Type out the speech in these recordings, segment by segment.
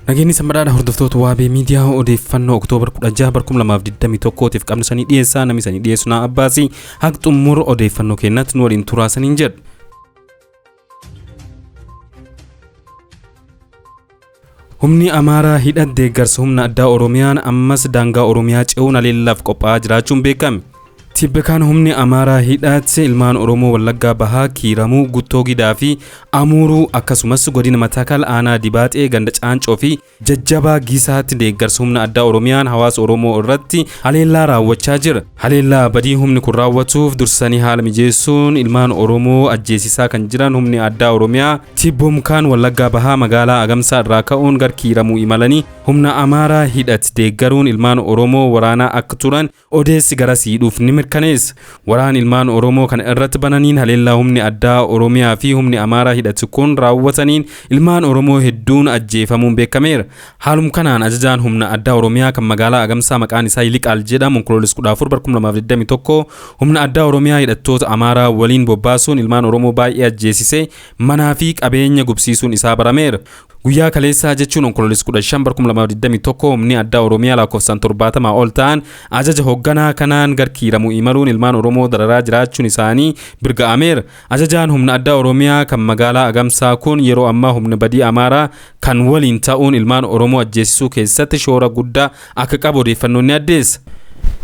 Nageenyi sanbadhaadha hordoftoota Waabee Miidiyaa odeeffannoo Oktoobar 16 2021 tiif qabnu sanii dhiyeessaa namni sanii dhiyeessu naa Abbaasii haq xumura odeeffannoo keenyatti nu waliin turaa saniin jedha. Humni Amaaraa hidhat deeggarsa humna addaa Oromiyaan ammas daangaa Oromiyaa ce'uun haleellaaf qophaa'aa jiraachuun beekame. Tibbekaan humni Amaaraa hidhaatti ilmaan Oromoo Wallaggaa Bahaa, Kiiramuu, Guttoo Gidaa fi Amuuruu akkasumas godina Matakal aanaa Dibaaxee ganda Caancoo fi Jajjabaa Giisaatti deeggarsa humna addaa Oromiyaan hawaasa Oromoo irratti haleellaa raawwachaa jira. Haleellaa badii humni kun raawwatuuf dursanii haala mijeessuun ilmaan Oromoo ajjeesisaa kan jiran humni addaa Oromiyaa Tibbomkaan Wallaggaa Bahaa magaalaa Agamsaa irraa ka'uun gara Kiiramuu imalanii humna Amaaraa hidhat deeggaruun ilmaan Oromoo waraanaa akka turan odeessi garasii dhuuf ni mirkaneessa. Waraan ilmaan Oromoo kana irratti bananiin haleellaa humni addaa Oromiyaa fi humni Amaaraa hidhatu kun raawwataniin ilmaan Oromoo hedduun ajjeefamuun beekameera. Haalum kanaan ajajaan humna addaa Oromiyaa kan magaalaa Agamsaa maqaan isaa Yiliqaal jedhamu Onkoloolessa 14 2021 humna addaa Oromiyaa hidhattoota Amaaraa waliin bobbaasuun ilmaan Oromoo baay'ee ajjeesisee manaa fi qabeenya gubsiisuun isaa barameera. Guyyaa kaleessaa jechuun Onkoloolessa 15 2021 humni addaa Oromiyaa lakkoofsaan 70 ol ta'an ajaja hoogganaa kanaan gara Kiiramuu imaluun ilmaan Oromoo dararaa jiraachuun isaanii birga'ameera. Ajajaan humna addaa Oromiyaa kan magaalaa Agamsaa kun yeroo ammaa humna badii Amaaraa kan waliin ta'uun ilmaan Oromoo ajjeesisuu keessatti shoora guddaa akka qabu odeeffannoon ni addeessa.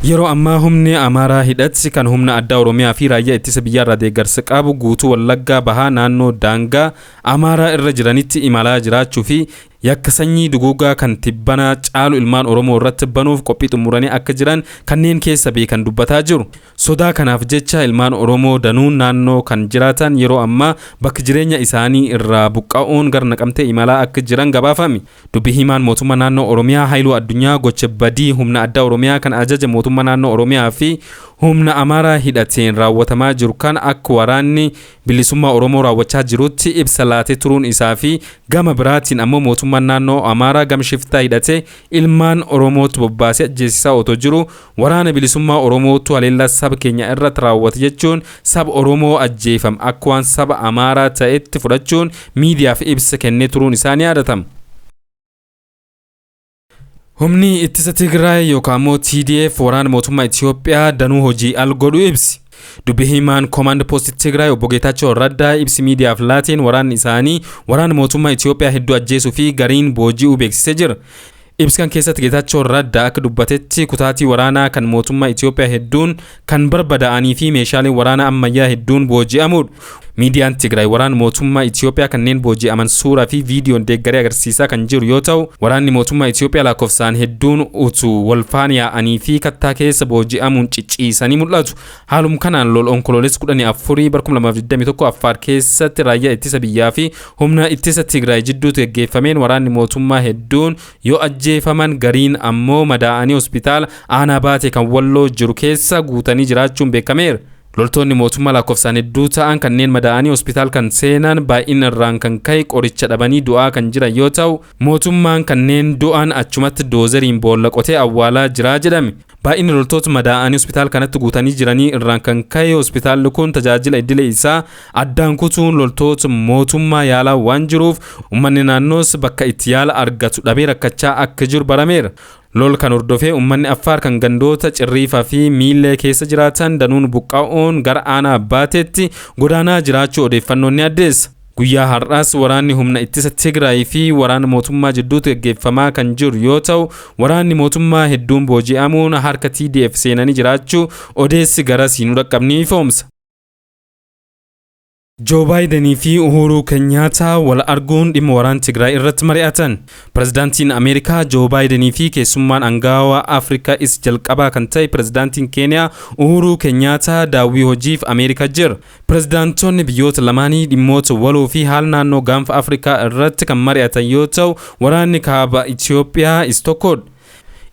Yeroo ammaa humni Amaaraa hidhatti kan humna addaa Oromiyaa fi raayyaa ittisa biyyaarraa deeggarsa qabu guutuu Wallaggaa Bahaa naannoo daangaa Amaaraa irra jiranitti imalaa jiraachuu fi yakka sanyii duguugaa kan tibbanaa caalu ilmaan Oromoo irratti banuuf qophii xumuranii akka jiran kanneen keessa beekan dubbataa jiru. Sodaa kanaaf jecha ilmaan Oromoo danuun naannoo kan jiraatan yeroo ammaa bakka jireenya isaanii irraa buqqa'uun gara Naqamtee imalaa akka jiran gabaafame. Dubbii himaan mootummaa naannoo Oromiyaa Haayiluu Addunyaa gocha badii humna addaa Oromiyaa kan ajaja mootummaa naannoo Oromiyaa fi humna Amaaraa hidhateen raawwatamaa jiru kan akka waraanni bilisummaa Oromoo raawwachaa jirutti ibsa laatee turuun isaa fi gama biraatiin ammoo mootummaan naannoo Amaaraa gama shiftaa hidhatee ilmaan Oromootu bobbaasee ajjeesisaa otoo jiru waraana bilisummaa Oromootu haleellaa saba keenya irratti raawwate jechuun saba Oromoo ajjeefame akka waan saba Amaaraa ta'etti fudhachuun miidiyaaf ibsa kennee turuun isaa ni yaadatama. Humni ittisa Tigraay yookaan immoo TDF waraana mootummaa Itiyoophiyaa danuu hojii al godhu ibsi. Dubbi himaan Command Post Tigraay obbo Geetaachoo Raddaa ibsi miidiyaaf laateen waraanni isaanii waraana mootummaa Itiyoophiyaa hedduu ajjeesuu fi gariin booji'uu beeksisee jira. Ibsi kan keessatti Geetaachoo Raddaa akka dubbatetti kutaatii waraanaa kan mootummaa Itiyoophiyaa hedduun kan barbadaa'anii fi meeshaaleen waraanaa ammayyaa hedduun booji'amudha. Miidiyaan Tigraay waraana mootummaa Itiyoophiyaa kanneen booji'aman suuraa fi viidiyoon deeggaree agarsiisaa kan jiru yoo ta'u, waraanni mootummaa Itiyoophiyaa lakkoofsaan hedduun utuu wal faana yaa'anii fi kattaa keessa booji'amuun cicciisanii mul'atu. Haalum kanaan lol Onkoloolessa 14 2021 Affaar keessatti raayyaa ittisa biyyaa fi humna ittisa Tigraay jidduutti gaggeeffameen waraanni mootummaa hedduun yoo ajjeefaman gariin ammoo madaa'anii hospitaala aanaa baatee kan Walloo jiru keessa guutanii jiraachuun beekameera. Loltoonni mootummaa lakkoofsaan hedduu ta'an kanneen madaa'anii hospitaal kan seenan baay'ina irraan kan ka'e qoricha dhabanii du'aa kan jiran yoo ta'u, mootummaan kanneen du'an achumatti doozeriin boolla qotee awwaalaa jiraa jedhame. Baay'inni loltoota madaa'anii hospitaal kanatti guutanii jiranii irraan kan ka'e hospitaalli kun tajaajila idilee isaa addaan kutuun loltoota mootummaa yaalaa waan jiruuf uummanni naannoos bakka itti yaala argatu dhabee rakkachaa akka jiru barameera. Lol kan hordofee uummanni Affaar kan gandoota Cirriifaa fi Miillee keessa jiraatan danuun buqqa'uun gara aanaa Baateetti godaanaa jiraachuu odeeffannoon ni addeessa. Guyyaa har'aas waraanni humna ittisa Tigraay fi waraana mootummaa jidduutti gaggeeffamaa kan jiru yoo ta'u, waraanni mootummaa hedduun booji'amuun harka TDF seenanii jiraachuu odeessi garasii nu dhaqqabni ifoomsa. Joo Baayidenii fi Uhuruu Kenyaataa wal arguun dhimma waraana Tigraay irratti mari'atan. Pirezidaantiin Ameerikaa Joo Baayidenii fi keessummaan angaawaa Afrikaa is jalqabaa kan ta'e pirezidaantiin Keeniyaa Uhuruu Kenyaataa daawwii hojiif Ameerikaa jira. Pirezidaantonni biyyoota lamaanii dhimmoota waloo fi haala naannoo gaanfa Afrikaa irratti kan mari'atan yoo ta'u, waraanni kaaba Itiyoophiyaa is tokkodha.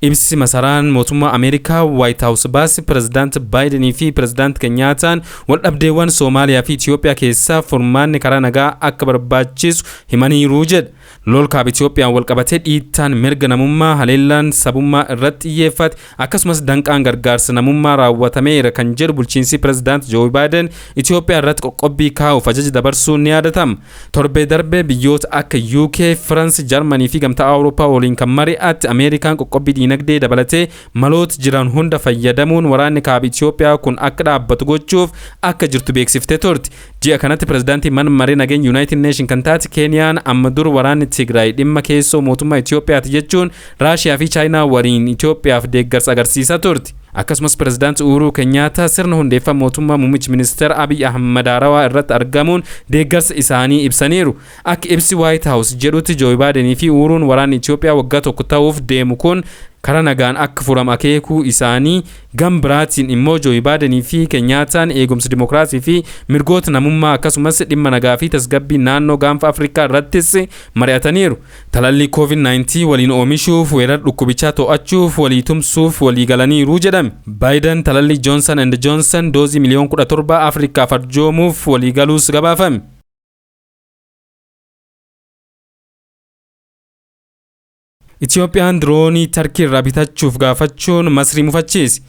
Ibsi masaraan mootummaa Ameerikaa White House baase pirezidaant Baayidenii fi pirezidaant Kenyaataan waldhabdeewwan Soomaaliyaa fi Itiyoophiyaa keessaa furmaanni karaa nagaa akka barbaachisu himaniiru jedha. Lol kaaba Itiyoophiyaan wal qabatee dhiittaan mirga namummaa, haleellaan sabummaa irratti xiyyeeffate, akkasumas danqaan gargaarsa namummaa raawwatameera kan jedhu bulchiinsi pirezidaant Joo Baayiden Itiyoophiyaa irratti qoqqobbii kaa'uuf ajaja dabarsuun ni yaadatama. Torbee darbee biyyoota akka UK, France, Jarmanii fi Gamtaa Awurooppaa waliin kan mari'atte Ameerikaan qoqqobbii diinagdee dabalatee maloota jiran hunda fayyadamuun waraanni kaaba Itiyoophiyaa kun akka dhaabbatu gochuuf akka jirtu beeksiftee turte. Ji'a kanatti pirezidaantii mana maree nageenya United Nation kan taate Keeniyaan amma dur waraanni Tigraay dhimma keessoo mootummaa Itiyoophiyaati jechuun Raashiyaa fi Chaayinaa waliin Itiyoophiyaaf deeggarsa agarsiisaa turte. Akkasumas pirezidaanti Uhuruu Kenyaattaa sirna hundeeffama mootummaa muummichi ministeera Abiy Ahmad Haarawaa irratti argamuun deeggarsa isaanii ibsaniiru. Akka ibsi White House jedhutti Joo Baayidenii fi Uhuruun waraanni Itiyoophiyaa waggaa tokko ta'uuf deemu kun karaa nagaan akka furamu akeekuu isaanii, gam biraatiin immoo Joo Baayidenii fi Kenyaattaan eegumsa dimokiraasii fi mirgoota namummaa akkasumas dhimma nagaa fi tasgabbii naannoo gaanfa Afrikaa irrattis mari'ataniiru. Talallii COVID-19 waliin oomishuuf, weerara dhukkubichaa to'achuuf, walii tumsuuf walii galaniiru jedhame. Baayiden talallii Johnson and Johnson doozii miliyoon 17 Afrikaaf arjoomuuf walii galuus gabaafame. Itiyoophiyaan diroonii Tarkii irraa bitachuuf gaafachuun Masrii mufachiise.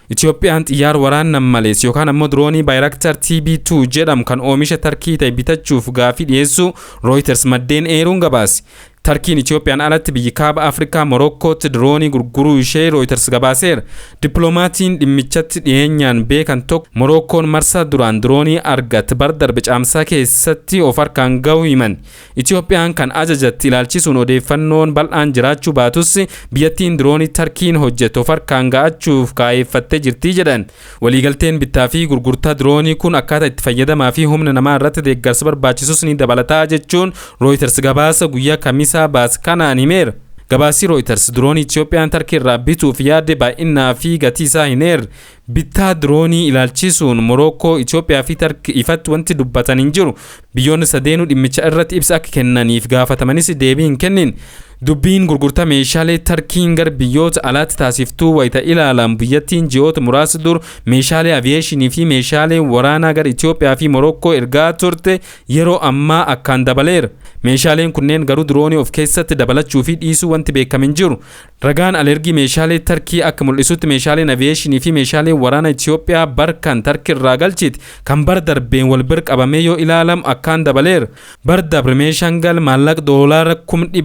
Itiyoophiyaan xiyyaara waraana malees yookaan ammoo diroonii Bayraktar TB2 jedhamu kan oomisha Tarkii ta'e bitachuuf gaafii dhiyeessuu Reuters maddeen eeruun gabaase. Tarkiin Itiyoophiyaan alatti biyyi kaaba Afrikaa Morokkootti diroonii gurguruu ishee Reuters gabaaseera. Dippiloomaatiin dhimmichatti dhiyeenyaan beekan tokko Morokkoon marsaa duraan diroonii argatte bara darbe caamsaa keessatti of harkaan ga'uu himan. Itiyoophiyaan kan ajajatti ilaalchisuun odeeffannoon bal'aan jiraachuu baatus biyyattiin diroonii Tarkiin hojjette of harkaan ga'achuuf kaayeffattee jirti jedhan. Waliigalteen bittaa fi gurgurtaa diroonii kun akkaataa itti fayyadamaa fi humna namaa irratti deeggarsa barbaachisus ni dabalataa jechuun Reuters gabaasa guyyaa kamisaa baase kanaan himeera. Gabaasii Reuters diroonii Itiyoophiyaan Tarkii irraa bituuf yaadde baay'inaa fi gatii isaa hin eerre. Bittaa diroonii ilaalchisuun Morokkoo, Itiyoophiyaa fi Tarkii ifatti wanti dubbatan hin jiru. Biyyoonni sadeenuu dhimmicha irratti ibsa akka kennaniif gaafatamanis deebii hin kennin. Dubbiin gurgurtaa meeshaalee Tarkiin gara biyyoota alaatti taasiftuu wayita ilaalan biyyattiin ji'oota muraasa dur meeshaalee aviyeeshinii fi meeshaalee waraanaa gara Itiyoophiyaa fi Morokkoo ergaa turte yeroo ammaa akkaan dabaleera. Meeshaaleen kunneen garuu diroonii of keessatti dabalachuu fi dhiisuu wanti beekame hin jiru. Ragaan alergii meeshaalee Tarkii akka mul'isutti meeshaaleen aviyeeshinii fi meeshaalee waraana Itiyoophiyaa barkan Tarkii irraa galchiti kan bara darbeen wal bira qabamee yoo ilaalamu akkaan dabaleera. Bara darbe meeshaan gal maallaqa doolaara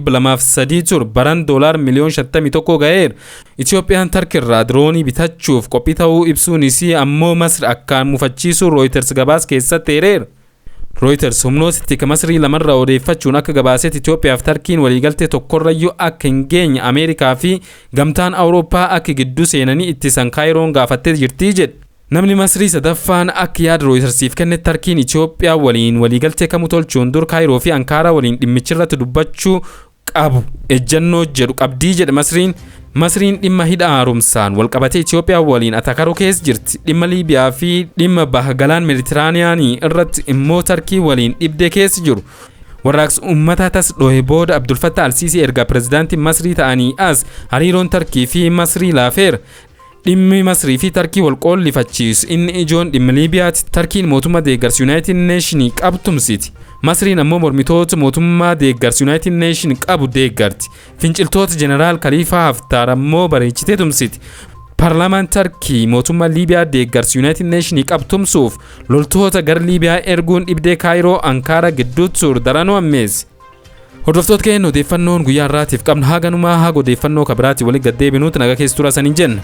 203,000 ture baran doolaara miliyoon 51 ga'eera. Itiyoophiyaan Tarkii irraa diroonii bitachuuf qophii ta'uu ibsuunis ammoo Masri akkaan mufachiisuu Reuters gabaasa keessatti eereera. Reuters humnoota tika Masrii lamarraa odeeffachuun akka gabaasetti Itiyoophiyaa fi Tarkiin waliigaltee tokkorrayyuu akka hin geenye Ameerikaa fi gamtaan Awurooppaa akka gidduu seenanii ittisan Kaayiroon gaafattee jirti jedhe. Namni Masrii sadaffaan akka yaada Reutersiif kenne Tarkiin Itiyoophiyaa waliin waliigaltee kamuu tolchuun dur Kaayiroo fi Ankaaraa waliin dhimmichirratti dubbachuu qabu ejjennoo jedhu qabdii jedhe Masriin. Masriin dhimma hidha haaromsaan walqabatee Itiyoophiyaa waliin atakaroo keessa jirti. Dhimma Liibiyaa fi dhimma baha galaan Meeditiraaniyaanii irratti immoo Tarkii waliin dhibdee keessa jiru. Warraaqsa uummataa tas dhohe booda Abdul Fattah Alsiisii erga pirezidaantii Masrii ta'anii as hariiroon Tarkii fi Masrii laafeera. Dhimmi Masrii fi Tarkii wal qoollifachiisu inni ijoon dhimma Liibiyaati. Tarkiin mootummaa deeggarsa United Nation qabtumsiti. Masriin ammoo mormitoota mootummaa deeggarsa United Nation qabu deeggarti. Finciltoota Jeneraal Khaliifaa Haftaar ammoo bareechitee tumsiti. Paarlaamaan Tarkii mootummaa Liibiyaa deeggarsa United Nation qabu tumsuuf loltoota gara Liibiyaa erguun dhibdee Kaayiroo Ankaaraa gidduutti ture daranuu ammeesse. Hordoftoota keenya odeeffannoon guyyaa har'aatiif qabnu haganumaa haga odeeffannoo kabiraatti walitti gaddeebinuutti nagaa keessa tura saniin jenna.